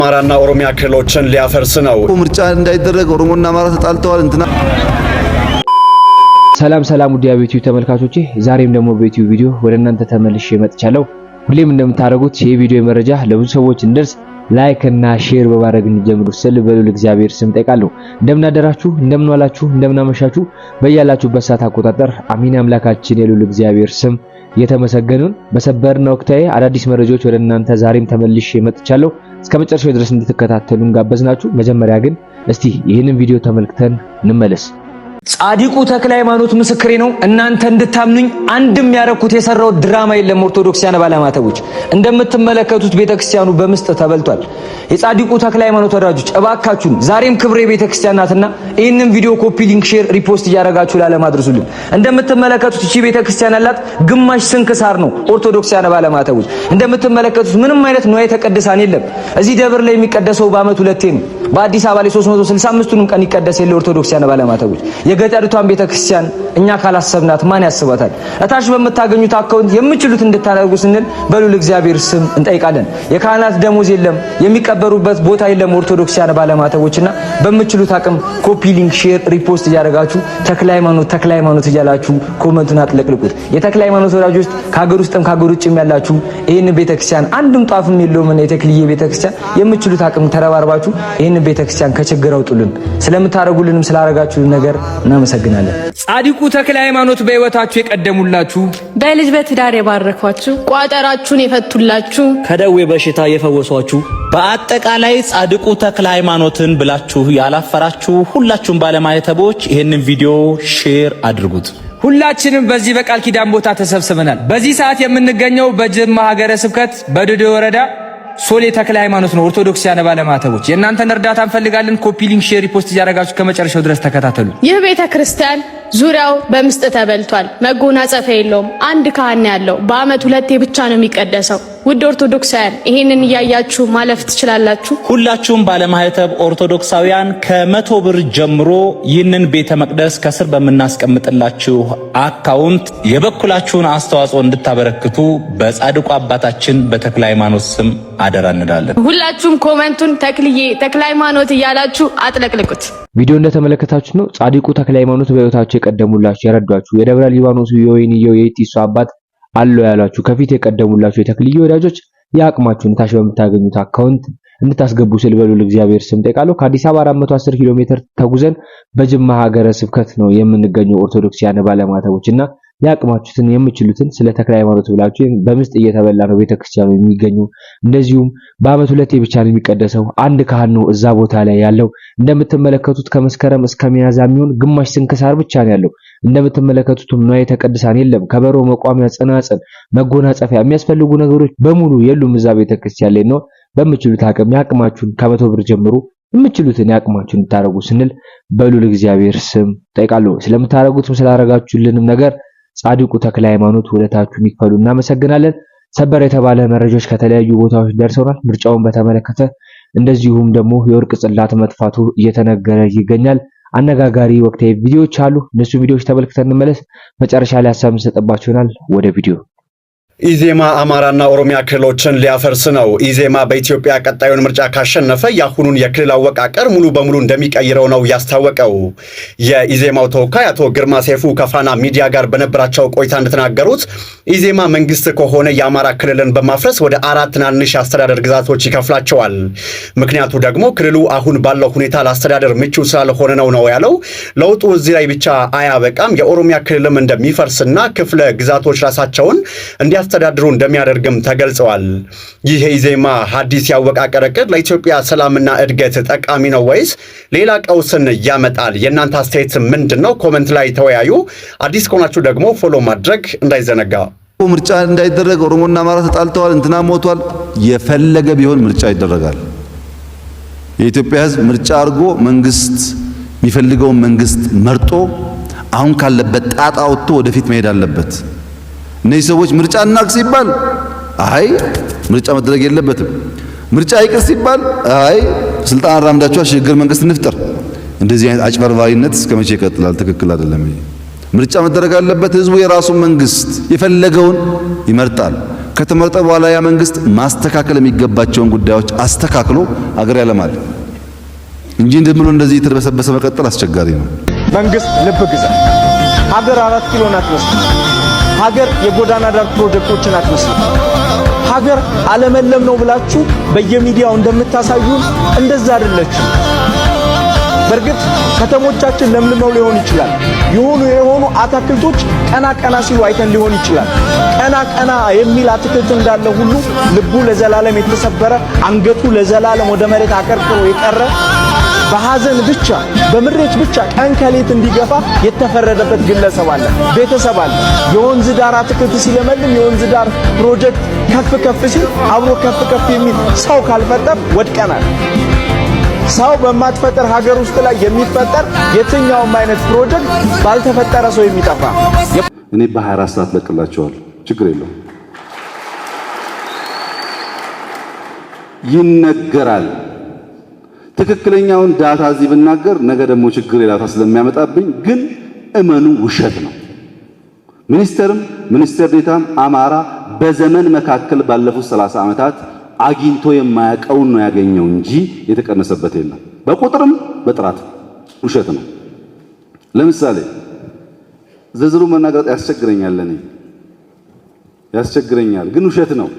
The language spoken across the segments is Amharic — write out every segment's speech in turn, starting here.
አማራና ኦሮሚያ ክልሎችን ሊያፈርስ ነው። ምርጫ እንዳይደረግ ኦሮሞና አማራ ተጣልተዋል። እንትና ሰላም ሰላም፣ ውድ የዩቲዩብ ተመልካቾቼ፣ ዛሬም ደግሞ በዩቲዩብ ቪዲዮ ወደ እናንተ ተመልሼ መጥቻለሁ። ሁሌም እንደምታደርጉት ይህ ቪዲዮ መረጃ ለብዙ ሰዎች እንዲደርስ like እና share በማድረግ እንጀምሩ ስል በልዑል እግዚአብሔር ስም ጠይቃለሁ። እንደምን አደራችሁ፣ እንደምን ዋላችሁ፣ እንደምን አመሻችሁ በያላችሁበት ሰዓት አቆጣጠር አሚን። አምላካችን የልዑል እግዚአብሔር ስም የተመሰገኑን በሰበርና ወቅታዊ አዳዲስ መረጃዎች ወደ እናንተ ዛሬም ተመልሼ መጥቻለሁ። እስከ መጨረሻው ድረስ እንድትከታተሉን ጋበዝናችሁ። መጀመሪያ ግን እስቲ ይህንን ቪዲዮ ተመልክተን እንመለስ። ጻድቁ ተክለ ሃይማኖት ምስክሬ ነው። እናንተ እንድታምኑኝ አንድም ያረኩት የሰራው ድራማ የለም። ኦርቶዶክሲያን ባለማተቦች፣ እንደምትመለከቱት ቤተክርስቲያኑ በምስጥ ተበልቷል። የጻድቁ ተክለ ሃይማኖት ወዳጆች፣ እባካችሁን ዛሬም ክብሬ ቤተክርስቲያን ናትና ይህንን ቪዲዮ copy link፣ share፣ repost እያደረጋችሁ ለዓለም አድርሱልን። እንደምትመለከቱት እቺ ቤተክርስቲያን ያላት ግማሽ ስንክሳር ነው። ኦርቶዶክሲያን ባለማተቦች፣ እንደምትመለከቱት ምንም አይነት ንዋየ ቅድሳት የለም። እዚህ ደብር ላይ የሚቀደሰው በአመት ሁለቴ ነው። በአዲስ አበባ ላይ 365ቱንም ቀን ይቀደስ የለ። ኦርቶዶክሲያን ባለማተቦች፣ የገጠሪቷን ቤተክርስቲያን እኛ ካላሰብናት ማን ያስባታል? እታች በምታገኙት account የምችሉት እንድታደርጉ ስንል በልዑል እግዚአብሔር ስም እንጠይቃለን። የካህናት ደሞዝ የለም፣ የሚቀበሩበት ቦታ የለም። ኦርቶዶክሲያን ባለማተቦችና በምችሉት አቅም copy link፣ share፣ repost እያደረጋችሁ ተክለ ሃይማኖት፣ ተክለ ሃይማኖት እያላችሁ comment ኡን አጥለቅልቁት። የተክለ ሃይማኖት ወዳጆች፣ ከሀገር ውስጥም ከሀገር ውጭም ያላችሁ ይህንን ቤተክርስቲያን አንድም ጧፍም የለውምና የተክልዬ ቤተክርስቲያን የምችሉት አቅም ተረባርባችሁ ይህንን ቤተክርስቲያን ከችግር አውጡልን። ስለምታደርጉልንም ስላደረጋችሁልን ነገር እናመሰግናለን። ጻድቁ ተክለ ሃይማኖት በሕይወታችሁ የቀደሙላችሁ፣ በልጅ በትዳር የባረኳችሁ፣ ቋጠራችሁን የፈቱላችሁ፣ ከደዌ በሽታ የፈወሷችሁ፣ በአጠቃላይ ጻድቁ ተክለ ሃይማኖትን ብላችሁ ያላፈራችሁ ሁላችሁም ባለማዕተቦች ይህንን ቪዲዮ share አድርጉት። ሁላችንም በዚህ በቃል ኪዳን ቦታ ተሰብስበናል። በዚህ ሰዓት የምንገኘው በጅማ ሀገረ ስብከት በዶዶ ወረዳ ሶሌ ተክለ ሃይማኖት ነው። ኦርቶዶክሲያን ባለማተቦች፣ የእናንተን እርዳታ እንፈልጋለን። copy link፣ share፣ repost እያደረጋችሁ ከመጨረሻው ድረስ ተከታተሉ። ይህ ቤተ ክርስቲያን ዙሪያው በምስጥ ተበልቷል። መጎናጸፊያ የለውም። አንድ ካህን ያለው በአመት ሁለቴ ብቻ ነው የሚቀደሰው። ውድ ኦርቶዶክሳውያን፣ ይሄንን እያያችሁ ማለፍ ትችላላችሁ። ሁላችሁም ባለማዕተብ ኦርቶዶክሳውያን ከ100 ብር ጀምሮ ይህንን ቤተ መቅደስ ከስር በምናስቀምጥላችሁ account የበኩላችሁን አስተዋጽኦ እንድታበረክቱ በጻድቁ አባታችን በተክለ ሃይማኖት ስም አደራ እንላለን። ሁላችሁም comment ኡን ተክልዬ፣ ተክለ ሃይማኖት እያላችሁ አጥለቅልቁት። ቪዲዮ እንደተመለከታችሁ ነው። ጻድቁ ተክለ ሃይማኖት በሕይወታቸው የቀደሙላችሁ፣ የረዷችሁ፣ የደብረ ሊባኖሱ የወይንየው የኢቲሱ አባት አለው ያሏችሁ፣ ከፊት የቀደሙላችሁ የተክልዬ ወዳጆች የአቅማችሁን ታች በምታገኙት account እንድታስገቡ ስል በልዑል እግዚአብሔር ስም ጠይቃለሁ። ከአዲስ አበባ 410 ኪሎ ሜትር ተጉዘን በጅማ ሀገረ ስብከት ነው የምንገኘው። ኦርቶዶክሲያን ባለማተቦች እና ያቅማችሁትን የምችሉትን ስለ ተክለ ሃይማኖት ብላችሁ በምስጥ እየተበላ ነው ቤተክርስቲያኑ የሚገኘው። እንደዚሁም በአመት ሁለቴ ብቻ ነው የሚቀደሰው። አንድ ካህን ነው እዛ ቦታ ላይ ያለው። እንደምትመለከቱት ከመስከረም እስከ ሚያዝያ የሚሆን ግማሽ ስንክሳር ብቻ ነው ያለው። እንደምትመለከቱት ንዋየ ቅድሳት የለም። ከበሮ፣ መቋሚያ፣ ጽናጽል፣ መጎናጸፊያ የሚያስፈልጉ ነገሮች በሙሉ የሉም እዛ ቤተክርስቲያን ላይ ነው። በምችሉት አቅም ያቅማችሁን ከ100 ብር ጀምሮ የምችሉትን ያቅማችሁን እንድታደርጉ ስንል በልዑል እግዚአብሔር ስም ጠይቃለሁ። ስለምታደርጉትም ስላደረጋችሁልንም ነገር ጻድቁ ተክለ ሃይማኖት ውለታችሁ የሚክፈሉ እናመሰግናለን። ሰበር የተባለ መረጃዎች ከተለያዩ ቦታዎች ደርሰውናል። ምርጫውን በተመለከተ እንደዚሁም ደግሞ የወርቅ ጽላት መጥፋቱ እየተነገረ ይገኛል። አነጋጋሪ ወቅታዊ ቪዲዮዎች አሉ። እነሱ ቪዲዮዎች ተመልክተን እንመለስ። መጨረሻ ላይ ሀሳብ እንሰጥባቸው ይሆናል። ወደ ቪዲዮ። ኢዜማ አማራና ኦሮሚያ ክልሎችን ሊያፈርስ ነው። ኢዜማ በኢትዮጵያ ቀጣዩን ምርጫ ካሸነፈ የአሁኑን የክልል አወቃቀር ሙሉ በሙሉ እንደሚቀይረው ነው ያስታወቀው። የኢዜማው ተወካይ አቶ ግርማ ሰይፉ ከፋና ሚዲያ ጋር በነበራቸው ቆይታ እንደተናገሩት ኢዜማ መንግስት ከሆነ የአማራ ክልልን በማፍረስ ወደ አራት ትናንሽ የአስተዳደር ግዛቶች ይከፍላቸዋል። ምክንያቱ ደግሞ ክልሉ አሁን ባለው ሁኔታ ለአስተዳደር ምቹ ስላልሆነ ነው ነው ያለው። ለውጡ እዚህ ላይ ብቻ አያበቃም። የኦሮሚያ ክልልም እንደሚፈርስና ክፍለ ግዛቶች ራሳቸውን እንዲያስተዳድሩ እንደሚያደርግም ተገልጸዋል። ይህ የኢዜማ ሐዲስ ያወቃቀር ዕቅድ ለኢትዮጵያ ሰላምና እድገት ጠቃሚ ነው ወይስ ሌላ ቀውስን ያመጣል? የእናንተ አስተያየት ምንድን ነው? Comment ላይ ተወያዩ። አዲስ ከሆናችሁ ደግሞ follow ማድረግ እንዳይዘነጋ። ምርጫ እንዳይደረግ ኦሮሞና አማራ ተጣልተዋል፣ እንትና ሞቷል። የፈለገ ቢሆን ምርጫ ይደረጋል። የኢትዮጵያ ሕዝብ ምርጫ አድርጎ መንግስት የሚፈልገውን መንግስት መርጦ አሁን ካለበት ጣጣ ወጥቶ ወደፊት መሄድ አለበት። እነዚህ ሰዎች ምርጫ እናርግ ሲባል አይ ምርጫ መደረግ የለበትም፣ ምርጫ ይቅር ሲባል አይ ስልጣን አራምዳችኋል፣ ሽግግር መንግስት እንፍጠር። እንደዚህ አይነት አጭበርባሪነት እስከ መቼ ይቀጥላል? ትክክል አይደለም። ምርጫ መደረግ አለበት። ህዝቡ የራሱን መንግስት የፈለገውን ይመርጣል። ከተመረጠ በኋላ ያ መንግስት ማስተካከል የሚገባቸውን ጉዳዮች አስተካክሎ አገር ያለማል እንጂ እንደምሎ እንደዚህ የተደበሰበሰ መቀጠል አስቸጋሪ ነው። መንግስት ልብ ግዛ። ሀገር 4 ኪሎን አትመስልም። ሀገር የጎዳና ዳር ፕሮጀክቶችን አትመስልም። ሀገር አለመለም ነው ብላችሁ በየሚዲያው እንደምታሳዩን እንደዛ አይደለችም። በእርግጥ ከተሞቻችን ለምልመው ሊሆን ይችላል። የሆኑ የሆኑ አታክልቶች ቀና ቀና ሲሉ አይተን ሊሆን ይችላል። ቀና ቀና የሚል አትክልት እንዳለ ሁሉ ልቡ ለዘላለም የተሰበረ፣ አንገቱ ለዘላለም ወደ መሬት አቀርቅሮ የቀረ፣ በሐዘን ብቻ በምሬት ብቻ ቀን ከሌት እንዲገፋ የተፈረደበት ግለሰብ አለ፣ ቤተሰብ አለ። የወንዝ ዳር አትክልት ሲለመልም፣ የወንዝ ዳር ፕሮጀክት ከፍ ከፍ ሲል አብሮ ከፍ ከፍ የሚል ሰው ካልፈጠር ወድቀናል። ሰው በማትፈጠር ሀገር ውስጥ ላይ የሚፈጠር የትኛውም አይነት ፕሮጀክት ባልተፈጠረ ሰው የሚጠፋ። እኔ በ24 ሰዓት ለቅላቸዋለሁ፣ ችግር የለውም። ይነገራል። ትክክለኛውን data እዚህ ብናገር ነገ ደግሞ ችግር የ data ስለሚያመጣብኝ፣ ግን እመኑ ውሸት ነው። ሚኒስተርም ሚኒስትር ዴታም አማራ በዘመን መካከል ባለፉት 30 ዓመታት አግኝቶ የማያውቀውን ነው ያገኘው እንጂ የተቀነሰበት የለም። በቁጥርም በጥራት ውሸት ነው። ለምሳሌ ዝርዝሩ መናገር ያስቸግረኛል፣ ለኔ ያስቸግረኛል፣ ግን ውሸት ነው።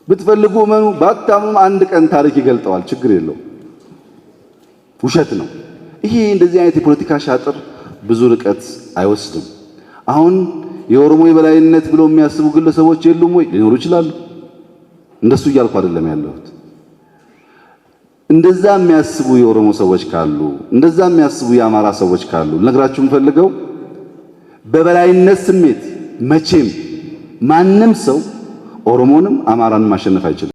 ብትፈልጉ እመኑ፣ ባታምኑም አንድ ቀን ታሪክ ይገልጠዋል። ችግር የለው፣ ውሸት ነው። ይሄ እንደዚህ አይነት የፖለቲካ ሻጥር ብዙ ርቀት አይወስድም። አሁን የኦሮሞ የበላይነት ብለው የሚያስቡ ግለሰቦች የሉም ወይ? ሊኖሩ ይችላሉ። እንደሱ እያልኩ አይደለም ያለሁት። እንደዛ የሚያስቡ የኦሮሞ ሰዎች ካሉ፣ እንደዛ የሚያስቡ የአማራ ሰዎች ካሉ ልነግራችሁ የምፈልገው በበላይነት ስሜት መቼም ማንም ሰው ኦሮሞንም አማራንም ማሸነፍ አይችልም።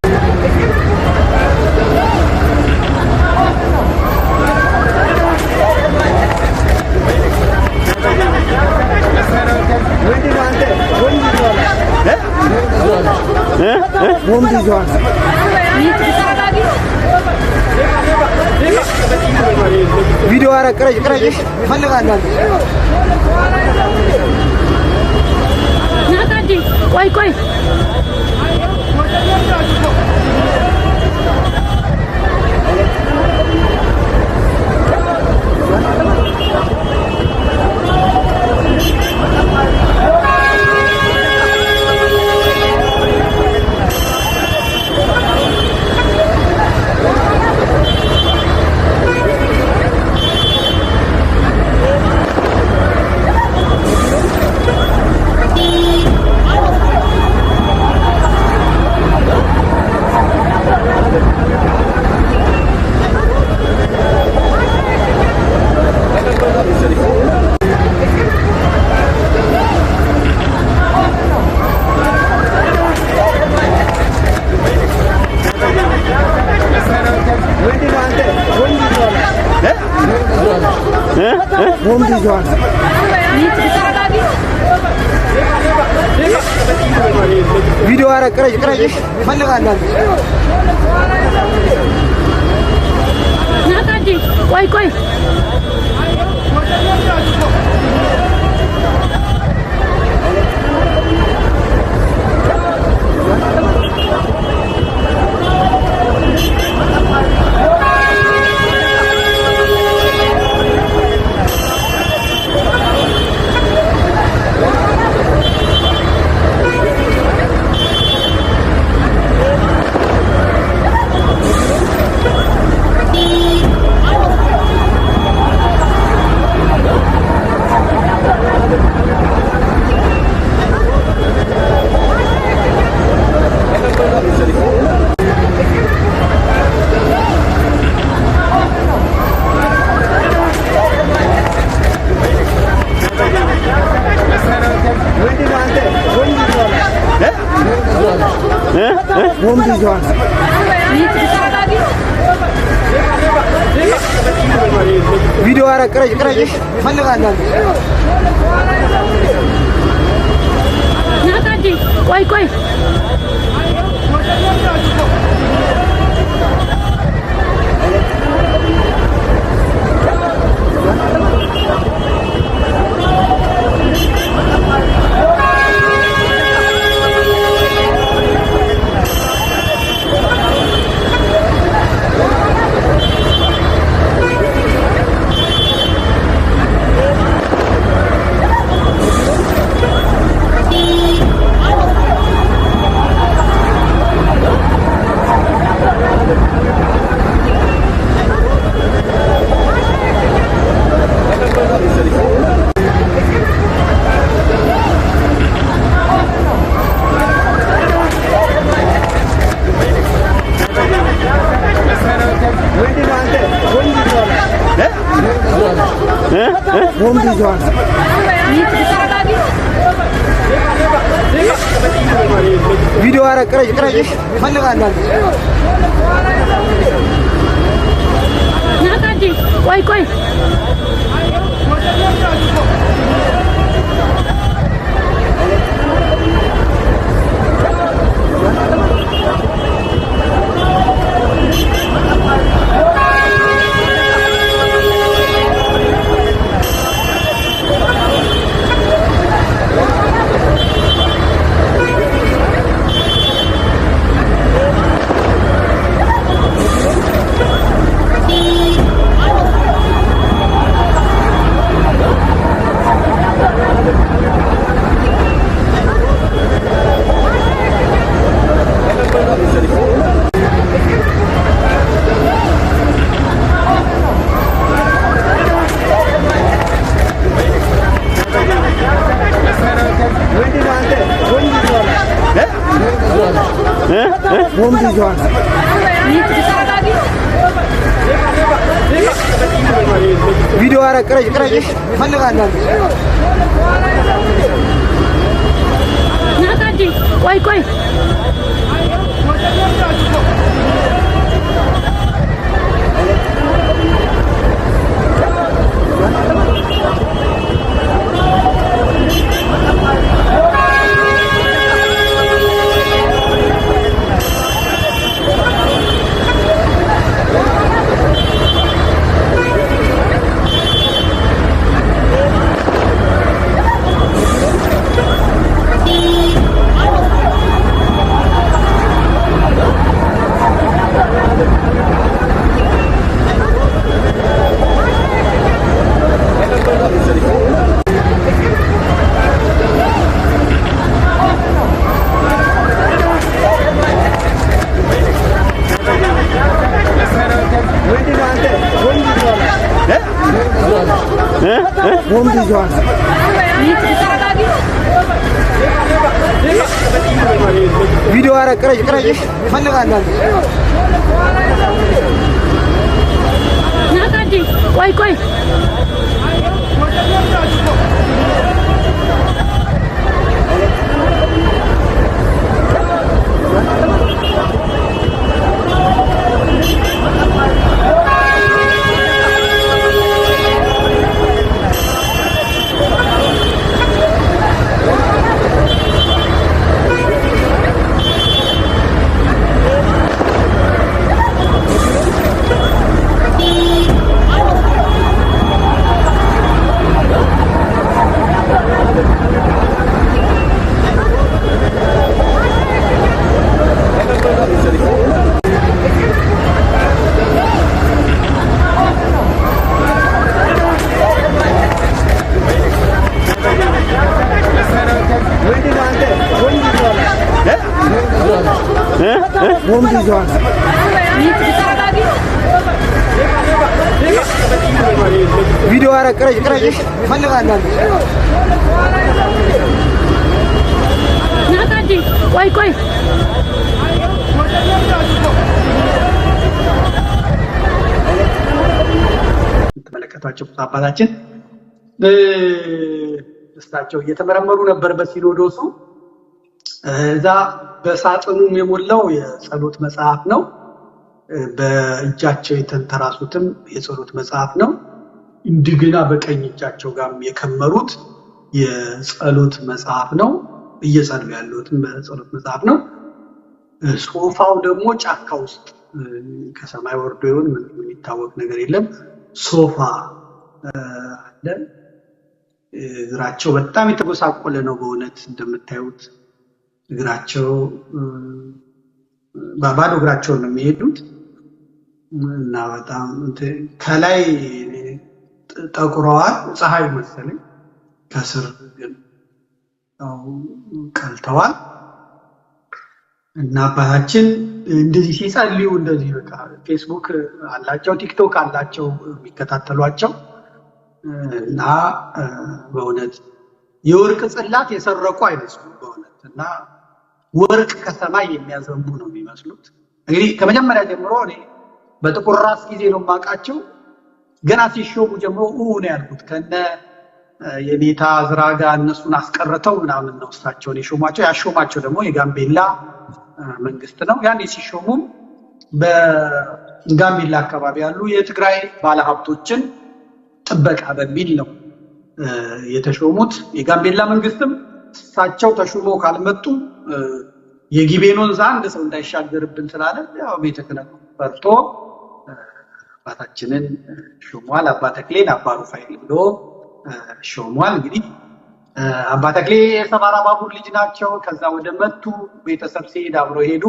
ቪዲዮ አረ ቅረጭ ቅረጭ እፈልጋለሁ። ቆይ ቆይ። ቪዲዮ አረ ቅረጭ ቅረጭ እፈልጋለሁ። ቆይ ቆይ። ቪዲዮ አረ ቅረጭ ቅረጭ እፈልጋለሁ። ቆይ ቆይ። ቪዲዮ ኧረ ቅረጭ ቅረጭ እፈልጋለሁ። ቆይ ቆይ ቪዲዮ ኧረ ቅረጭ ቅረጭ እፈልጋለሁ። ቆይ ቆይ ቪዲዮ ኧረ ቅረጭ ቅረጭ እፈልጋለሁ። ቆይ ቆይ ቪዲዮ ኧረ ቅረጭ ቅረጭ እፈልጋለሁ። ቆይ ቆይ የምትመለከቷቸው አባታችን እሳቸው እየተመረመሩ ነበር በሲኖዶሱ። እዛ በሳጥኑም የሞላው የጸሎት መጽሐፍ ነው። በእጃቸው የተንተራሱትም የጸሎት መጽሐፍ ነው። እንደገና በቀኝ እጃቸው ጋርም የከመሩት የጸሎት መጽሐፍ ነው። እየጸሉ ያሉትም በጸሎት መጽሐፍ ነው። ሶፋው ደግሞ ጫካ ውስጥ ከሰማይ ወርዶ ይሆን ምንም የሚታወቅ ነገር የለም። ሶፋ አለ። እግራቸው በጣም የተጎሳቆለ ነው። በእውነት እንደምታዩት እግራቸው ባዶ እግራቸውን ነው የሚሄዱት እና በጣም ከላይ ጠቁረዋል፣ ፀሐዩ መሰለኝ፣ ከስር ግን ቀልተዋል። እና አባታችን እንደዚህ ሲጸልዩ እንደዚህ በቃ ፌስቡክ አላቸው፣ ቲክቶክ አላቸው የሚከታተሏቸው እና በእውነት የወርቅ ጽላት የሰረቁ አይመስሉም በእውነት እና ወርቅ ከሰማይ የሚያዘንቡ ነው የሚመስሉት። እንግዲህ ከመጀመሪያ ጀምሮ እኔ በጥቁር ራስ ጊዜ ነው የማውቃቸው። ገና ሲሾሙ ጀምሮ ነው ያልኩት። ከነ የኔታ ዝራጋ እነሱን አስቀርተው ምናምን ነው እሳቸውን የሾሟቸው። ያሾማቸው ደግሞ የጋምቤላ መንግስት ነው። ያኔ ሲሾሙም በጋምቤላ አካባቢ ያሉ የትግራይ ባለሀብቶችን ጥበቃ በሚል ነው የተሾሙት። የጋምቤላ መንግስትም እሳቸው ተሹመው ካልመጡ የጊቤን ወንዝ አንድ ሰው እንዳይሻገርብን ስላለ ያው ቤተ ክህነቱ ፈርቶ አባታችንን ሾሟል። አባ ተክሌን አባ ሩፋኤል ብሎ ሾሟል። እንግዲህ አባ ተክሌ የሰባራ ባቡር ልጅ ናቸው። ከዛ ወደ መቱ ቤተሰብ ሲሄድ አብረው ሄዱ።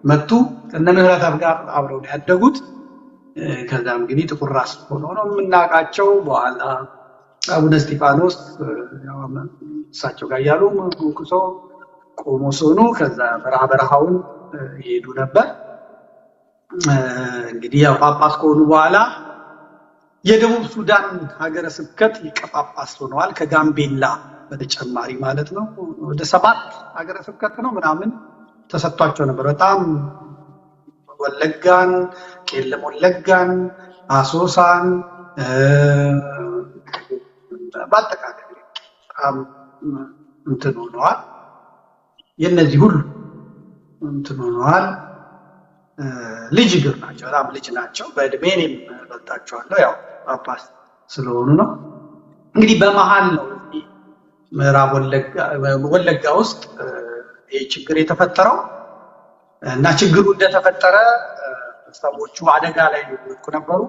መቱ ከነ ምህረተአብ ጋር አብረው ነው ያደጉት። ከዛም እንግዲህ ጥቁር ራስ ሆኖ ነው የምናውቃቸው። በኋላ አቡነ እስጢፋኖስ እሳቸው ጋር እያሉ መንኩሶ ቆሞስ ሆኑ። ከዛ በረሃ በረሃውን ይሄዱ ነበር። እንግዲህ ያው ጳጳስ ከሆኑ በኋላ የደቡብ ሱዳን ሀገረ ስብከት ሊቀ ጳጳስ ሆነዋል። ከጋምቤላ በተጨማሪ ማለት ነው። ወደ 7 ሀገረ ስብከት ነው ምናምን ተሰጥቷቸው ነበር። በጣም ወለጋን፣ ቄለም ወለጋን፣ አሶሳን በአጠቃላይ በጣም እንትን ሆነዋል። የነዚህ ሁሉ እንትን ሆነዋል። ልጅ እግር ናቸው። በጣም ልጅ ናቸው። በእድሜ እኔም እበልጣቸዋለሁ። ያው ጳጳስ ስለሆኑ ነው። እንግዲህ በመሃል ነው እዚህ ምዕራብ ወለጋ ውስጥ ይሄ ችግር የተፈጠረው እና ችግሩ እንደተፈጠረ ሰዎቹ አደጋ ላይ የሚወድቁ ነበሩ።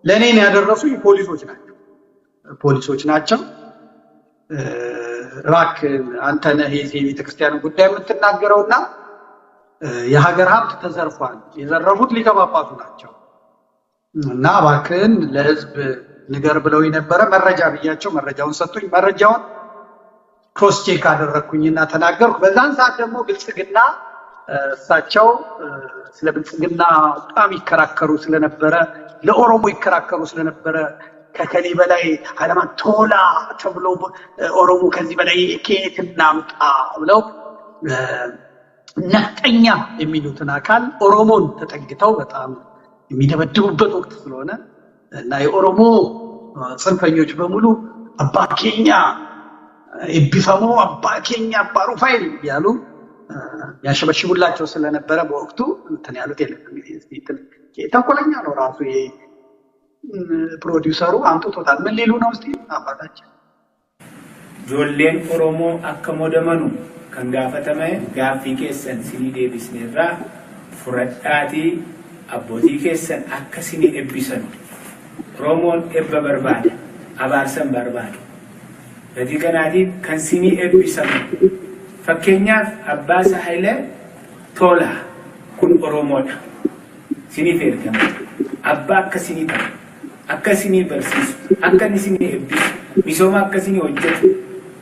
ለእኔን ያደረሱ ፖሊሶች ናቸው። ፖሊሶች ናቸው። እባክህ አንተ ነህ የዚህ የቤተክርስቲያን ጉዳይ የምትናገረውና የሀገር ሀብት ተዘርፏል፣ የዘረፉት ሊቀ ጳጳሱ ናቸው እና እባክህን ለህዝብ ንገር ብለው የነበረ መረጃ ብያቸው መረጃውን ሰጡኝ። መረጃውን cross check አደረግኩኝና ተናገርኩ። በዛን ሰዓት ደግሞ ብልጽግና እሳቸው ስለ ብልጽግና በጣም ይከራከሩ ስለነበረ፣ ለኦሮሞ ይከራከሩ ስለነበረ፣ ከከሌ በላይ አለማት ቶላ ተብሎ ኦሮሞ ከዚህ በላይ ከየት እናምጣ ብለው ነፍጠኛ የሚሉትን አካል ኦሮሞን ተጠግተው በጣም የሚደበድቡበት ወቅት ስለሆነ እና የኦሮሞ ጽንፈኞች በሙሉ አባኬኛ ኤቢፈሞ አባኬኛ አባ ሩፋኤል ያሉ ያሸበሽቡላቸው ስለነበረ በወቅቱ እንትን ያሉት የለም። እንግዲህ ተንኮለኛ ነው ራሱ ይሄ ፕሮዲውሰሩ አምጥቶታል። ምን ሊሉ ነው እስቲ አባታችን? Ijoolleen Oromoo akka modamanu kan gaafatame gaaffii keessan sinii deebisneerraa fudhadhaatii abbootii keessan akka sinii eebbisanu. Oromoon ebba barbaada, abaarsan barbaadu. Gatii kanaatiif kan sinii eebbisanu. Fakkeenyaaf Abbaa Saahilee Tolaa kun Oromoodha. Siniif ergama. Abbaa akka sinii ta'u, akka sinii barsiisu, akka inni sinii eebbisu, misooma akka sinii hojjetu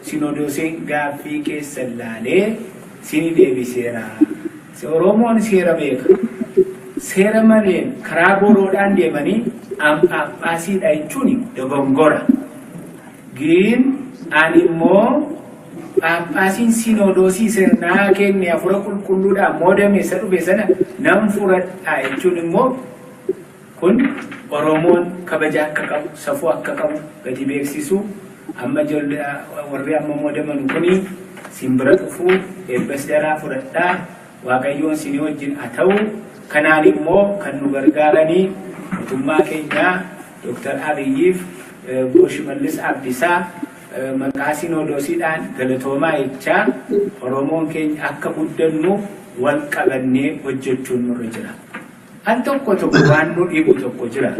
sinodooseen gaaffii keessan laalee sinii deebiseera. Oromoon seera beeka. Seera malee karaa boroodhaan deemanii Phaaphaasiidha jechuun dogongora. Gin ani immoo Phaaphaasiin sinodoosii sirnaa kenne hafuura qulqulluudhaan moodame isa dhufe sana nan fudhadha jechuun immoo kun Oromoon kabaja akka qabu, safuu akka qabu gadi beeksisu. Amma warri amma moodamanu kuni simbira dhufuu eebbas daraa fudhadhaa Waaqayyoon sinii wajjin haa ta'u. Kanaan immoo kan nu gargaaranii mootummaa keenyaa Dooktar Abiyyiif Obbo Shimallis Abdiisaa maqaa sinodoosiidhaan galatoomaa jechaa Oromoon keenya akka guddannu wal qabannee hojjechuun nurra jira. Al tokko tokko waan nu dhibu tokko jira.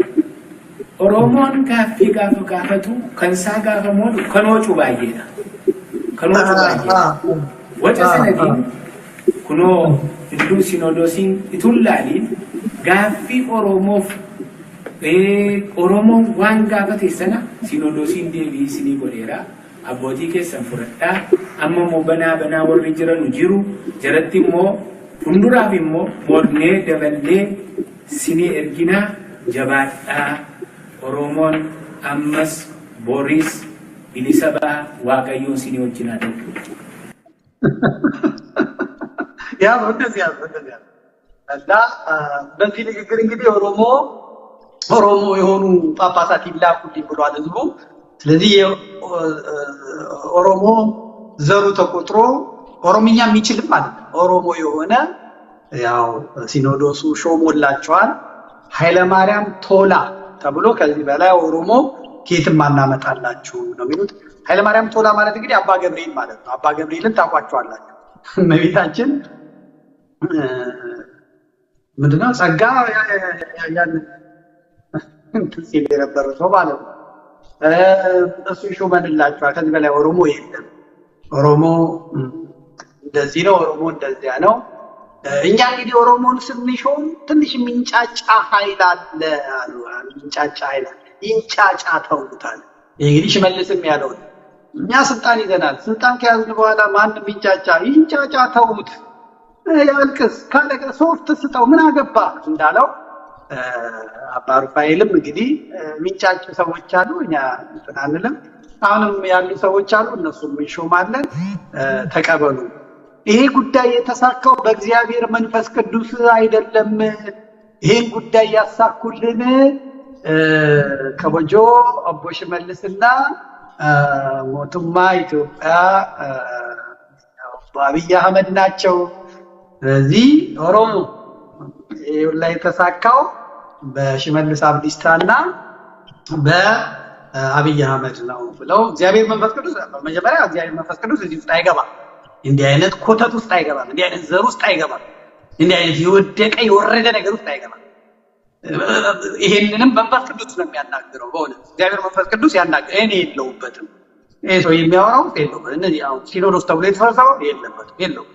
Oromoon gaaffii gaafa gaafatu kan isaa gaafa moodu kan wacu baay'eedha. Kan wacu baay'eedha. Waca sanatiin kunoo iddoo sinodoosiin ituun laaliin gaaffii Oromoof Oromoon waan gaafate sana sinodoosiin deebii isinii godheera. Abbootii keessan fudhadhaa. Amma immoo banaa banaa warri jiranu jiru. Jaratti immoo fuulduraaf immoo moodnee daballee sinii erginaa jabaadhaa. Oromoon ammas boris bilisa ba'a Waaqayyoon sinii wajjin haa ta'u. ያዝ፣ እንደዚህ ያዝ፣ እንደዚህ ያዝ። እና በዚህ ንግግር እንግዲህ ኦሮሞ ኦሮሞ የሆኑ ጳጳሳት ይላኩልኝ ብሏል ህዝቡ። ስለዚህ ኦሮሞ ዘሩ ተቆጥሮ ኦሮምኛ የሚችልም ማለት ነው ኦሮሞ የሆነ ያው ሲኖዶሱ ሾሞላቸዋል። ኃይለማርያም ቶላ ተብሎ ከዚህ በላይ ኦሮሞ ከየትም አናመጣላችሁ ነው የሚሉት። ኃይለማርያም ቶላ ማለት እንግዲህ አባ ገብርኤል ማለት ነው። አባ ገብርኤልን ታውቋቸዋላችሁ። እመቤታችን ምንድነው ጸጋ ያን እንትን ሲል የነበረ ሰው ማለት ነው። እሱ ሾመንላችኋል። ከዚህ በላይ ኦሮሞ የለም። ኦሮሞ እንደዚህ ነው፣ ኦሮሞ እንደዚያ ነው። እኛ እንግዲህ ኦሮሞን ስንሾም ትንሽ የሚንጫጫ ኃይል አለ አሉ። የሚንጫጫ ኃይል አለ። ይንጫጫ ተውታል። ይሄ እንግዲህ ሽመልስም ያለው ነው። እኛ ስልጣን ይዘናል። ስልጣን ከያዝን በኋላ ማንም ይንጫጫ ይንጫጫ ተውት፣ ያልቅስ ካለቀ ሶፍት ስጠው ምን አገባ እንዳለው አባ ሩፋኤልም እንግዲህ የሚንጫጩ ሰዎች አሉ። እኛ እንትን አንልም። አሁንም ያሉ ሰዎች አሉ፣ እነሱም እንሾማለን፣ ተቀበሉ። ይሄ ጉዳይ የተሳካው በእግዚአብሔር መንፈስ ቅዱስ አይደለም። ይሄን ጉዳይ ያሳኩልን ከቦጆ አቦ ሽመልስና ሞቱማ ኢትዮጵያ አብይ አህመድ ናቸው። ስለዚህ ኦሮሞ ይሄ ላይ የተሳካው በሽመልስ አብዲሳና በአብይ አህመድ ነው ብለው እግዚአብሔር መንፈስ ቅዱስ መጀመሪያ እግዚአብሔር መንፈስ ቅዱስ እዚህ ውስጥ አይገባም። እንዲህ አይነት ኮተት ውስጥ አይገባም። እንዲህ አይነት ዘር ውስጥ አይገባም። እንዲህ አይነት የወደቀ የወረደ ነገር ውስጥ አይገባም። ይሄንንም መንፈስ ቅዱስ ነው የሚያናግረው። በእውነት እግዚአብሔር መንፈስ ቅዱስ ያናግረው። እኔ የለሁበትም። ይሄ ሰው የሚያወራው ውስጥ የለሁበትም። እነዚህ አሁን ሲኖዶስ ተብሎ የተሰበሰበው የለበትም፣ የለሁበትም።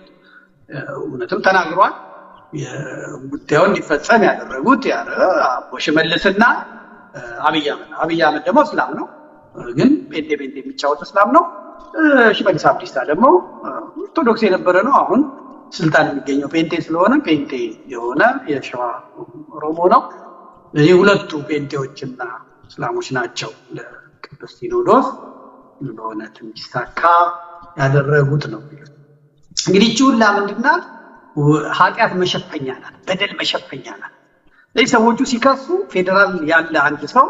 እውነትም ተናግሯል። ጉዳዩን እንዲፈጸም ያደረጉት አቦ ሽመልስና አብይ አህመድ ነው። አብይ አህመድ ደግሞ እስላም ነው፣ ግን ጴንጤ ጴንጤ የሚጫወት እስላም ነው። ሽመልስ አብዲሳ ደግሞ ኦርቶዶክስ የነበረ ነው። አሁን ስልጣን የሚገኘው ጴንጤ ስለሆነ ጴንጤ የሆነ የሸዋ ኦሮሞ ነው። እዚህ ሁለቱ ጴንጤዎችና እስላሞች ናቸው ለቅዱስ ሲኖዶስ በእውነት እንዲሳካ ያደረጉት ነው። እንግዲህ ይህች ሁላ ምንድን ናት? ኃጢአት መሸፈኛ ናት። በደል መሸፈኛ ናት። ስለዚህ ሰዎቹ ሲከሱ ፌዴራል ያለ አንድ ሰው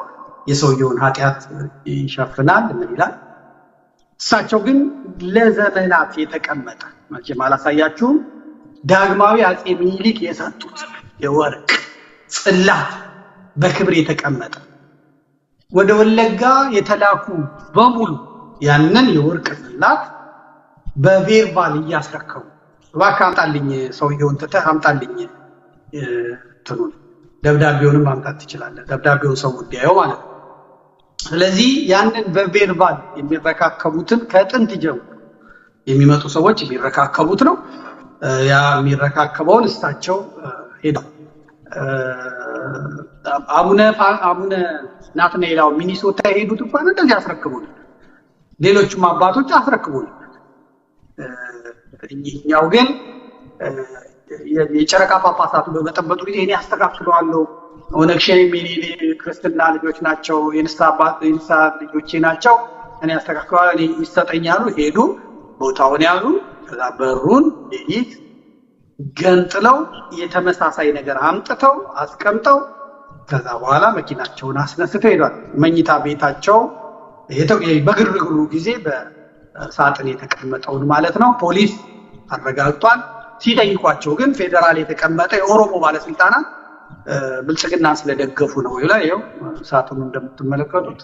የሰውየውን ኃጢአት ይሸፍናል። ምን ይላል? እሳቸው ግን ለዘመናት የተቀመጠ መቼም አላሳያችሁም። ዳግማዊ አፄ ሚኒሊክ የሰጡት የወርቅ ጽላት በክብር የተቀመጠ ወደ ወለጋ የተላኩ በሙሉ ያንን የወርቅ ጽላት በቬርባል እያስረከቡ እባክህ አምጣልኝ፣ ሰውየውን ትተህ አምጣልኝ እንትኑን ደብዳቤውንም ማምጣት ትችላለህ። ደብዳቤውን ሰው እንዲያየው ማለት ነው። ስለዚህ ያንን በቬርባል የሚረካከቡትን ከጥንት ጀምሮ የሚመጡ ሰዎች የሚረካከቡት ነው። ያ የሚረካከበውን እሳቸው ሄደው አቡነ ናትናኤል ሚኒሶታ የሄዱት እንኳን እንደዚህ አስረክቡ ነበር። ሌሎቹም አባቶች አስረክቡ ነበር። እኚህኛው ግን የጨረቃ ጳጳሳቱ በበጠበጡ ጊዜ እኔ አስተካክለዋለሁ፣ ኦነግ ሸኔም የኔ ክርስትና ልጆች ናቸው፣ የንስሐ ልጆቼ ናቸው፣ እኔ አስተካክለዋለሁ፣ እኔ ይሰጠኛሉ። ሄዱ፣ ቦታውን ያዙ። ከዛ በሩን ሌሊት ገንጥለው የተመሳሳይ ነገር አምጥተው አስቀምጠው ከዛ በኋላ መኪናቸውን አስነስተው ሄዷል። መኝታ ቤታቸው በግርግሩ ጊዜ በሳጥን የተቀመጠውን ማለት ነው ፖሊስ አረጋግጧል። ሲጠይቋቸው ግን ፌዴራል የተቀመጠ የኦሮሞ ባለስልጣናት ብልጽግናን ስለደገፉ ነው ይላል። ይኸው ሳጥኑ እንደምትመለከቱት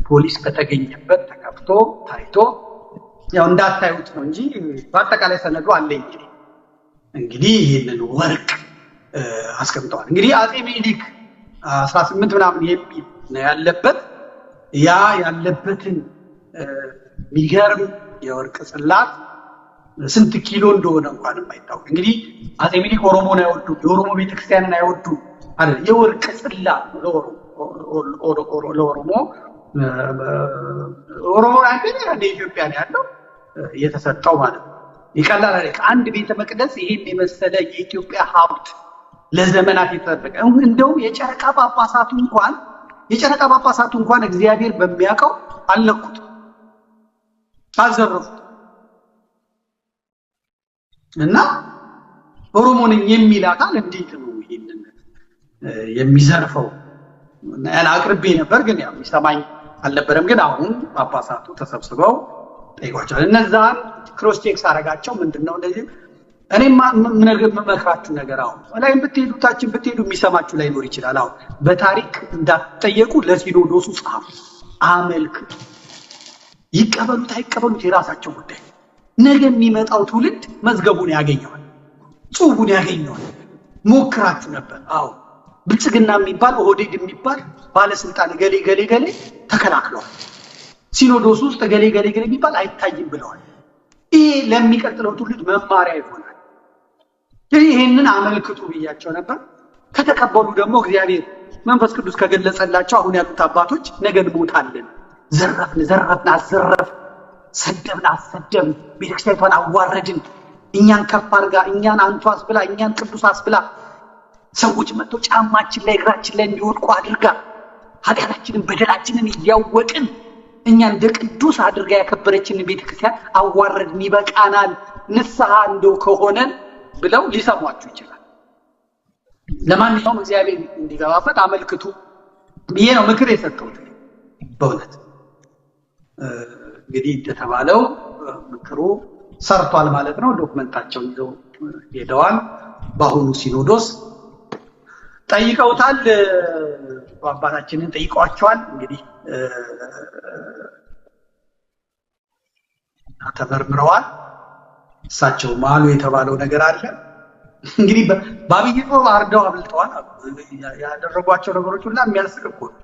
ፖሊስ በተገኘበት ተከፍቶ ታይቶ ያው እንዳታዩት ነው እንጂ በአጠቃላይ ሰነዱ አለኝ። እንግዲህ ይህንን ወርቅ አስቀምጠዋል። እንግዲህ አፄ ሚኒሊክ 18 ምናምን የሚል ነው ያለበት። ያ ያለበትን የሚገርም የወርቅ ጽላት ስንት ኪሎ እንደሆነ እንኳን የማይታወቅ እንግዲህ አፄ ሚኒሊክ ኦሮሞን አይወዱም፣ የኦሮሞ ቤተክርስቲያንን አይወዱም አይደል? የወርቅ ጽላት ነው ለኦሮሞ ኦሮሞ አንደ ኢትዮጵያ ነው ያለው የተሰጠው ማለት ነው። ይቀላል አይደል? ከአንድ ቤተ መቅደስ ይሄን የመሰለ የኢትዮጵያ ሀብት ለዘመናት የተጠበቀ እንደውም የጨረቃ ጳጳሳቱ እንኳን እግዚአብሔር በሚያውቀው አልነኩት፣ አልዘረፉት እና ኦሮሞ ነኝ የሚል አካል እንዴት ነው ይሄንን የሚዘርፈው? ያን አቅርቤ ነበር፣ ግን ያው የሚሰማኝ አልነበረም። ግን አሁን ጳጳሳቱ ተሰብስበው ጠይቋቸዋል። እነዛን cross check ሳረጋቸው ምንድነው እንደዚህ እኔ የምመክራችሁ ነገር አሁን ላይም ብትሄዱ ታችን ብትሄዱ የሚሰማችሁ ላይኖር ይችላል። አሁን በታሪክ እንዳትጠየቁ ለሲኖዶሱ ጻፉ፣ አመልክቱ። ይቀበሉት አይቀበሉት የራሳቸው ጉዳይ። ነገ የሚመጣው ትውልድ መዝገቡን ያገኘዋል፣ ጽሁፉን ያገኘዋል። ሞክራችሁ ነበር። አዎ ብልጽግና የሚባል ኦህዴድ የሚባል ባለስልጣን ገሌ ገሌ ገሌ ተከላክለዋል። ሲኖዶሱ ውስጥ ገሌ ገሌ ገሌ የሚባል አይታይም ብለዋል። ይሄ ለሚቀጥለው ትውልድ መማሪያ ይሆናል። ይሄንን አመልክቱ ብያቸው ነበር። ከተቀበሉ ደግሞ እግዚአብሔር መንፈስ ቅዱስ ከገለጸላቸው አሁን ያሉት አባቶች ነገ እንሞታለን፣ ዘረፍን ዘረፍን አዘረፍ፣ ሰደብን አሰደብን፣ ቤተክርስቲያኒቷን አዋረድን፣ እኛን ከፍ አድርጋ እኛን አንቱ አስብላ እኛን ቅዱስ አስብላ ሰዎች መጥተው ጫማችን ላይ እግራችን ላይ እንዲወድቁ አድርጋ ኃጢአታችንን በደላችንን እያወቅን እኛ እንደ ቅዱስ አድርጋ ያከበረችንን ቤተክርስቲያን አዋረድን፣ ይበቃናል፣ ንስሐ እንደው ከሆነን ብለው ሊሰሟችሁ ይችላል። ለማንኛውም እግዚአብሔር እንዲገባበት አመልክቱ ብዬ ነው ምክር የሰጠሁት። በእውነት እንግዲህ እንደተባለው ምክሩ ሰርቷል ማለት ነው። ዶክመንታቸውን ይዘው ሄደዋል። በአሁኑ ሲኖዶስ ጠይቀውታል። አባታችንን ጠይቀዋቸዋል። እንግዲህ ተመርምረዋል። እሳቸው ማሉ የተባለው ነገር አለ። እንግዲህ በአብይ ጾም አርደው አብልጠዋል። ያደረጓቸው ነገሮች ሁላ የሚያስቅ እኮ ነው።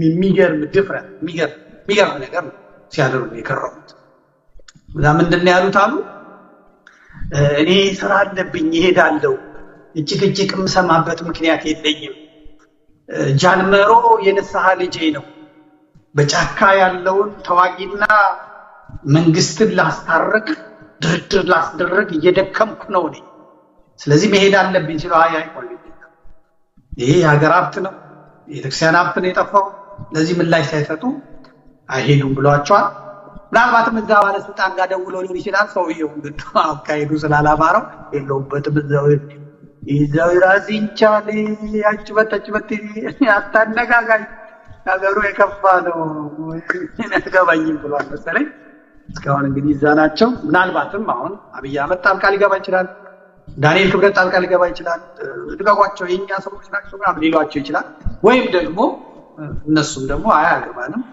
የሚገርም ድፍረት፣ የሚገርም ነገር ነው ሲያደርጉ የከረሙት። እዛ ምንድን ነው ያሉት አሉ፣ እኔ ስራ አለብኝ እሄዳለሁ፣ ጭቅጭቅ የምሰማበት ምክንያት የለኝም። ጃንመሮ የንስሐ ልጄ ነው። በጫካ ያለውን ተዋጊና መንግስትን ላስታርቅ ድርድር ላስደረግ እየደከምኩ ነው እኔ። ስለዚህ መሄድ አለብኝ ሲሉ አይ አይ ቆይ፣ ይሄ የሀገር ሀብት ነው፣ የቤተክርስቲያን ሀብት ነው የጠፋው። ለዚህ ምላሽ ሳይሰጡ አይሄዱም ብሏቸዋል። ምናልባትም እዛ ባለስልጣን ጋር ደውለው ሊሆን ይችላል። ሰውየው ግን አካሄዱ ስላላማረው የለውበትም እዛው ይዘው ራስን ቻል አጭበት አጭበት አታነጋጋኝ፣ ነገሩ የከፋ ነው አያገባኝም ብሏል መሰለኝ። እስካሁን እንግዲህ እዛ ናቸው። ምናልባትም አሁን አብይ አህመድ ጣልቃ ሊገባ ይችላል። ዳንኤል ክብረት ጣልቃ ሊገባ ይችላል። ልቀቋቸው የኛ ሰዎች ናቸው ምናምን ሊሏቸው ይችላል። ወይም ደግሞ እነሱም ደግሞ አያገባንም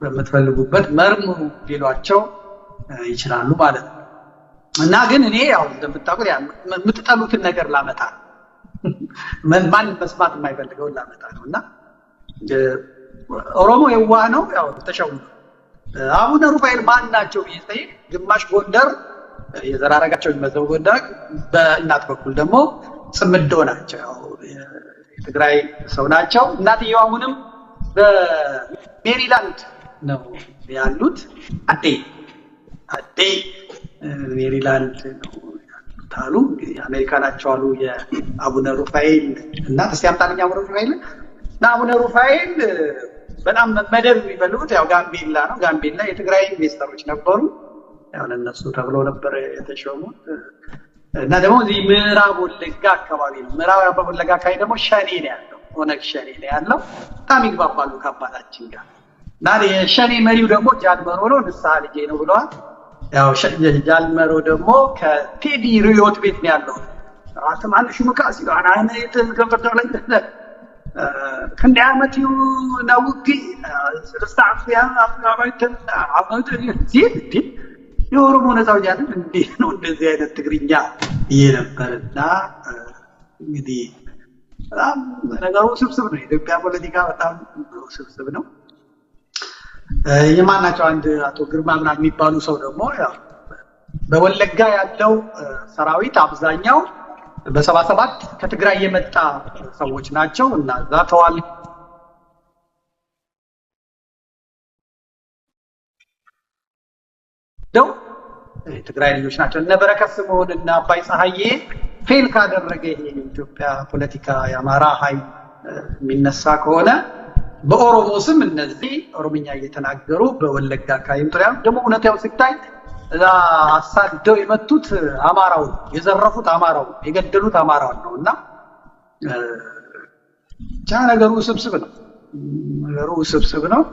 በምትፈልጉበት መርምሩ ሊሏቸው ይችላሉ ማለት ነው። እና ግን እኔ ያው እንደምታውቁት የምትጠሉትን ነገር ላመጣ ነው። ማንም መስማት የማይፈልገውን ላመጣ ነው። እና ኦሮሞ የዋህ ነው፣ ያው ተሸውዶ አቡነ ሩፋኤል ማን ናቸው ብዬ ስጠይቅ ግማሽ ጎንደር የዘራረጋቸው የሚመዘው ጎንደር፣ በእናት በኩል ደግሞ ጽምዶ ናቸው፣ ያው የትግራይ ሰው ናቸው። እናትየው አሁንም በሜሪላንድ ነው ያሉት። አዴ አዴ ሜሪላንድ ነው ያሉት አሉ። እንግዲህ አሜሪካ ናቸው አሉ የአቡነ ሩፋኤል እናት። እስቲ አምጣልኝ አቡነ ሩፋኤል እና አቡነ ሩፋኤል በጣም መደብ የሚፈልጉት ያው ጋምቤላ ነው። ጋምቤላ የትግራይ ኢንቨስተሮች ነበሩ። ያው ለእነሱ ተብሎ ነበር የተሾሙት። እና ደግሞ እዚህ ምዕራብ ወለጋ አካባቢ ነው። ምዕራብ ወለጋ አካባቢ ደግሞ ሸኔ ነው ያለው፣ ኦነግ ሸኔ ነው ያለው። በጣም ይግባባሉ ከአባታችን ጋር። እና የሸኔ መሪው ደግሞ ጃልመሮ ነው፣ ንስሐ ልጄ ነው ብለዋል። ያው ጃልመሮ ደግሞ ከቴዲ ሪዮት ቤት ነው ያለው። አተማንሽ ሙካ ሲሉ አናነ የተከፈተው ላይ ክንደይ ዓመት እዩ ናብ ውግእ ሰለስተ ዓፍያ አፍራባይተን ዓመት ሲል እንዴ የኦሮሞ ነፃ አውጪ አይደል እንዴ ነው እንደዚህ አይነት ትግርኛ የነበርና እንግዲህ በጣም ነገሩ ውስብስብ ነው። የኢትዮጵያ ፖለቲካ በጣም ውስብስብ ነው። የማን ናቸው አንድ አቶ ግርማ ምናምን የሚባሉ ሰው ደግሞ ያው በወለጋ ያለው ሰራዊት አብዛኛው በ77 ከትግራይ የመጣ ሰዎች ናቸው እና እዛ ተዋልደው የትግራይ ልጆች ናቸው። እነ በረከት ስምኦን እና አባይ ፀሐዬ fail ካደረገ ይሄ የኢትዮጵያ ፖለቲካ የአማራ ኃይል የሚነሳ ከሆነ በኦሮሞ ስም እነዚህ ኦሮምኛ እየተናገሩ በወለጋ አካባቢ ምጥሪያ ደግሞ እውነታው ሲታይ እዛ አሳደው የመቱት አማራው፣ የዘረፉት አማራው፣ የገደሉት አማራውን ነው። እና ብቻ ነገሩ ውስብስብ ነው። ነገሩ ውስብስብ ነው።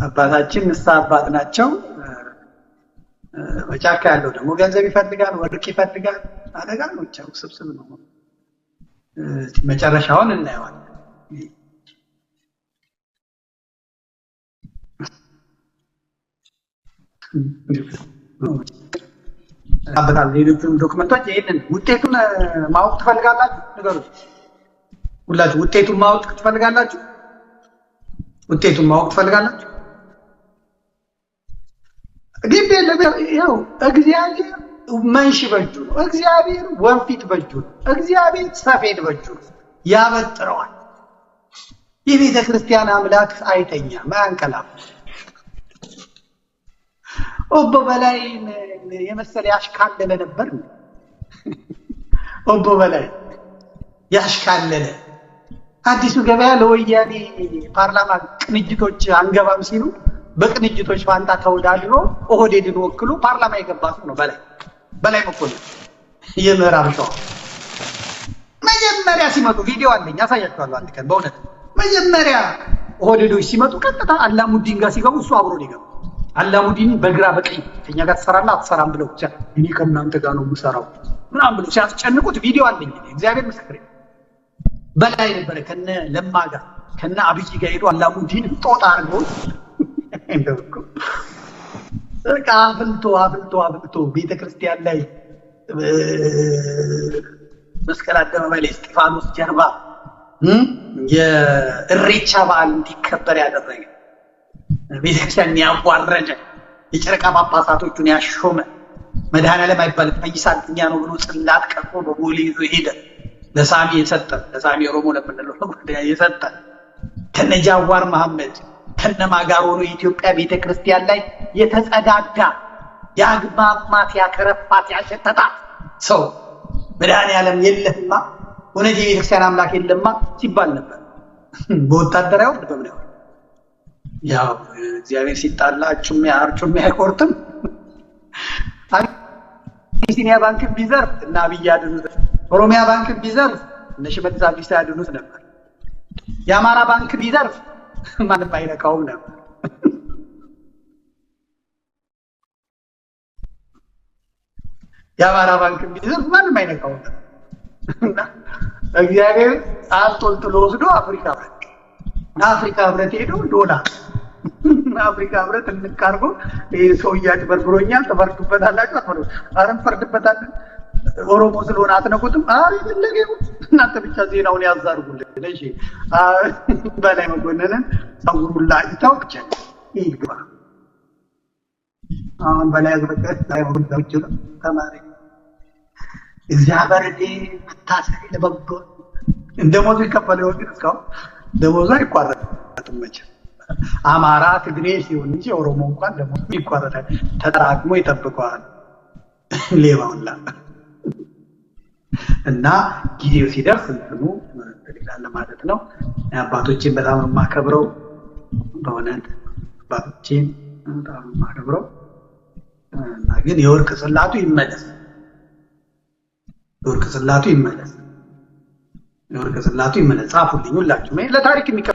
አባታችን ንስሐ አባት ናቸው። በጫካ ያለው ደግሞ ገንዘብ ይፈልጋል፣ ወርቅ ይፈልጋል። አደጋ ነው። ብቻ ውስብስብ ነው። መጨረሻውን እናየዋለን። ሌሎቹን ዶክመንቶች ይህንን ውጤቱን ማወቅ ትፈልጋላችሁ? ንገሩ ሁላችሁ። ውጤቱን ማወቅ ትፈልጋላችሁ? ውጤቱን ማወቅ ትፈልጋላችሁ? ግድ የለም። ያው እግዚአብሔር መንሽ በእጁ ነው። እግዚአብሔር ወንፊት በእጁ ነው። እግዚአብሔር ሰፌድ በእጁ ነው። ያበጥረዋል። የቤተ ክርስቲያን አምላክ አይተኛም፣ አያንቀላፋም። ኦቦ በላይ የመሰለ ያሽካለለ ነበር። ኦቦ በላይ ያሽካለለ አዲሱ ገበያ ለወያኔ ፓርላማ ቅንጅቶች አንገባም ሲሉ በቅንጅቶች ፋንታ ተወዳድሮ ኦህዴድን ወክሎ ፓርላማ የገባ ሰው ነው። በላይ መኮንን የምዕራብ ሸዋ መጀመሪያ ሲመጡ ቪዲዮ አለኝ አሳያችኋለሁ አንድ ቀን። በእውነት መጀመሪያ ኦህዴዶች ሲመጡ ቀጥታ አላሙዲን ጋር ሲገቡ እሱ አብሮ ነው የገባው። አላሙዲን በግራ በቀኝ ከኛ ጋር ትሰራለህ አትሰራም ብለው እኔ ከእናንተ ጋር ነው የምሰራው ምናምን ብለው ሲያስጨንቁት ቪዲዮ አለኝ። እግዚአብሔር ምስክሬ በላይ ነበረ ከነ ለማ ጋር ከነ አብይ ጋር ሄዶ አላሙዲን ጦጣ አድርገው በቃ አፍልቶ አፍልቶ አፍልቶ ቤተክርስቲያን ላይ መስቀል አደባባይ ላይ እስጢፋኖስ ጀርባ የእሬቻ በዓል እንዲከበር ያደረገ፣ ቤተክርስቲያን ያዋረደ፣ የጨረቃ ጳጳሳቶቹን ያሾመ፣ መድኃኔዓለም አይባልም ፈይሳ አዱኛ ነው ብሎ ጽላት ቀርጾ በቦሌ ይዞ ሄደ። ለሳሚ የሰጠ፣ ለሳሚ ኦሮሞ ለምንለው የሰጠ፣ ከነጃዋር መሐመድ ከነማ ጋር ሆኖ የኢትዮጵያ ቤተክርስቲያን ላይ የተጸዳዳ፣ ያግማማት፣ ያከረፋት፣ ያሸተታት ሰው መድኃኔዓለም የለህማ፣ እውነት የቤተክርስቲያን አምላክ የለማ ሲባል ነበር። በወታደር አይወርድ በምን አይወርድ? ያው እግዚአብሔር ሲጣላ ጩሜ አርጩሜ አይቆርጥም። አቢሲኒያ ባንክ ቢዘርፍ እና አብይ ያድኑት፣ ኦሮሚያ ባንክ ቢዘርፍ እነ ሽመልስ አብዲሳ ያድኑት ነበር። የአማራ ባንክ ቢዘርፍ ማንም አይነካውም ነበር። የአማራ ባንክ ቢዘርፍ ማንም አይነካውም ነበር። እና እግዚአብሔር አንጦልጥሎ ወስዶ አፍሪካ ህብረት ሄዶ ዶላር አፍሪካ ህብረት እንቃርጎ ይህ ሰው እያጭበርብሮኛል፣ ትፈርዱበታላችሁ። አትፈርዱ? ኧረ እንፈርድበታለን። ኦሮሞ ስለሆነ አትነኩትም። ኧረ የፈለገ ይሁን፣ እናንተ ብቻ ዜናውን ያዛርጉልን። እሺ፣ በላይ መኮንንን ፀጉሩን ላጭተው ብቻ ይግባ። አሁን በላይ መኮንን ተማሪ እግዚአብሔር እኔ መታሰሪ ለበጎ ደሞዙ ይከፈል ይሆን ግን? እስካሁን ደሞዙ አይቋረጥም መቼም። አማራ ትግሬ ሲሆን እንጂ ኦሮሞ እንኳን ደሞዙ ይቋረጣል። ተጠራቅሞ ይጠብቀዋል ሌባውላ። እና ጊዜው ሲደርስ እንትኑ ይላል ማለት ነው። አባቶቼን በጣም ነው የማከብረው። በእውነት አባቶቼን በጣም ነው የማከብረው። እና ግን የወርቅ ጽላቱ ይመለስ፣ የወርቅ ጽላቱ ይመለስ፣ የወርቅ ጽላቱ ይመለስ። ጻፉልኝ ሁላችሁም ለታሪክ የሚቀ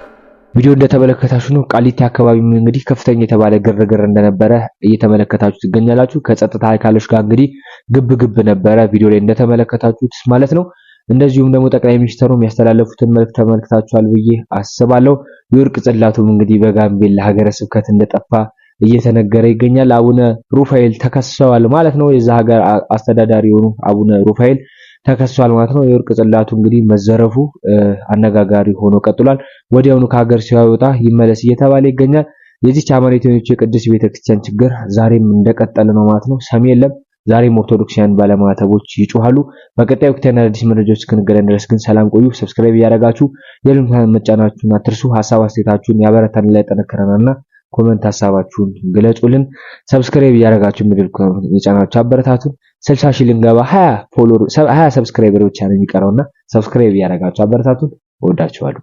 ቪዲዮ እንደተመለከታችሁ ነው። ቃሊቲ አካባቢ እንግዲህ ከፍተኛ የተባለ ግርግር እንደነበረ እየተመለከታችሁ ትገኛላችሁ። ከጸጥታ አካሎች ጋር እንግዲህ ግብ ግብ ነበረ ቪዲዮ ላይ እንደተመለከታችሁት ማለት ነው። እንደዚሁም ደግሞ ጠቅላይ ሚኒስትሩ ያስተላለፉትን መልእክት ተመልክታችኋል ብዬ አስባለሁ። የወርቅ ጽላቱም እንግዲህ በጋምቤላ ሀገረ ስብከት እንደጠፋ እየተነገረ ይገኛል። አቡነ ሩፋኤል ተከሰዋል ማለት ነው። የዛ ሀገር አስተዳዳሪ የሆኑ አቡነ ሩፋኤል ተከሷል ማለት ነው። የወርቅ ጽላቱ እንግዲህ መዘረፉ አነጋጋሪ ሆኖ ቀጥሏል። ወዲያውኑ ከሀገር ሲያወጣ ይመለስ እየተባለ ይገኛል። የዚህች አማኔት የሆነችው የቅድስት ቤተክርስቲያን ችግር ዛሬም እንደቀጠለ ነው ማለት ነው። ሰሚ የለም። ዛሬም ኦርቶዶክሲያን ባለማዕተቦች ይጮሃሉ። በቀጣይ ወቅታዊና አዳዲስ መረጃዎች እስክንገናኝ ድረስ ግን ሰላም ቆዩ። Subscribe እያደረጋችሁ የደወሏን መጫናችሁን አትርሱ። ሀሳብ አስተያየታችሁን ያበረታንና ያጠነክረናልና comment ሀሳባችሁን ግለጹልን። Subscribe እያደረጋችሁ ምድል የጫናችሁ አበረታቱን። 60 ሺህ ልንገባ 20 follower 20 subscriber ብቻ ነው የሚቀረውና subscribe እያደረጋችሁ አበረታቱን። እወዳችኋለሁ።